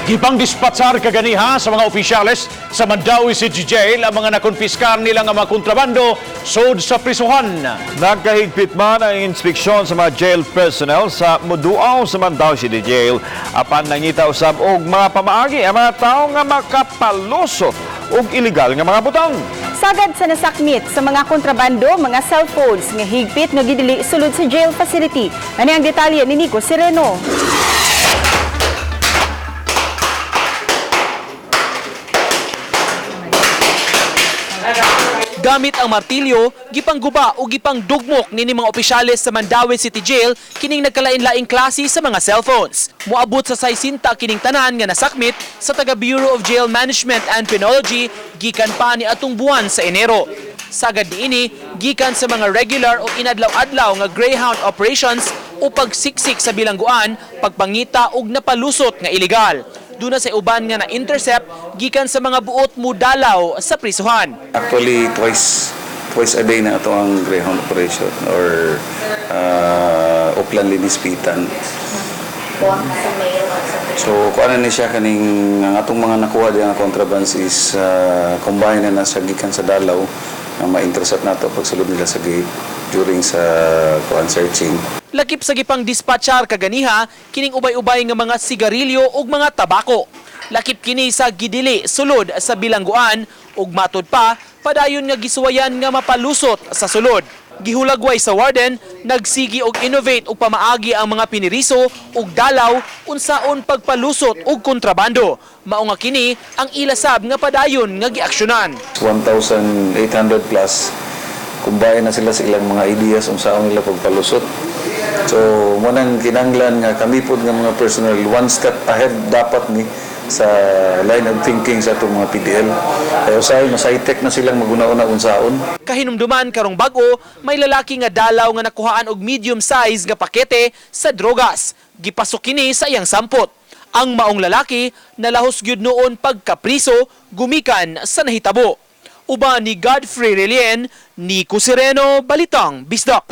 Gipang dispatsar kaganiha sa mga opisyales sa Mandaue City Jail ang mga nakonfiskar nila nga mga kontrabando sud sa prisuhan. Nagkahigpit man ang inspeksyon sa mga jail personnel sa muduaw sa Mandaue City Jail apan nangita usab og mga pamaagi ang mga tawo nga makapalusot og illegal nga mga butang. Sagad sa nasakmit sa mga kontrabando, mga cellphones nga higpit nga gidili sulod sa jail facility. Ani ang detalye ni Nico Sereno. Gamit ang martilyo, gipangguba o gipangdugmok nini mga opisyales sa Mandaue City Jail kining nagkalain-laing klase sa mga cellphones. Moabot sa 60 kining tanan nga nasakmit sa taga Bureau of Jail Management and Penology gikan pa ni atong buwan sa Enero. Sagad niini gikan sa mga regular o inadlaw-adlaw nga Greyhound operations o pagsiksik sa bilangguan, pagpangita og napalusot nga ilegal. Duna sa uban nga na-intercept gikan sa mga buot mudalaw sa prisuhan. Actually, twice twice a day na ito ang Greyhound operation or Uplan Linispitan. So, kung ano ni siya kaning ang atong mga nakuha diyan nga contrabands is combine na nasa gikan sa dalaw nga ma-intercept nato pagsulod nila sa gate during sa kuan searching. Lakip sa gipang dispatchar kaganiha kining ubay-ubay nga mga sigarilyo ug mga tabako. Lakip kini sa gidili sulod sa bilangguan ug matud pa padayon nga gisuwayan nga mapalusot sa sulod. Gihulagway sa warden, nagsigi og innovate og pamaagi ang mga piniriso ug dalaw unsaon pagpalusot og kontrabando. Mao nga kini ang ilasab nga padayon nga giaksyonan. 1,800 plus combine na sila sa ilang mga ideas unsaon nila pagpalusot. So, mo nang kinanglan nga kami pod nga mga personnel one step ahead dapat ni sa line of thinking sa atong mga PDL. Kaya usahay mas high-tech na silang maguna-una unsaon. Kahinumduman karong bag-o, may lalaki nga dalaw nga nakuhaan og medium size nga pakete sa drogas. Gipasok kini sa iyang sampot. Ang maong lalaki nalahos gyud noon pagkapriso gumikan sa nahitabo. Uban ni Godfrey Relien, Nico Sereno, Balitang Bisdak.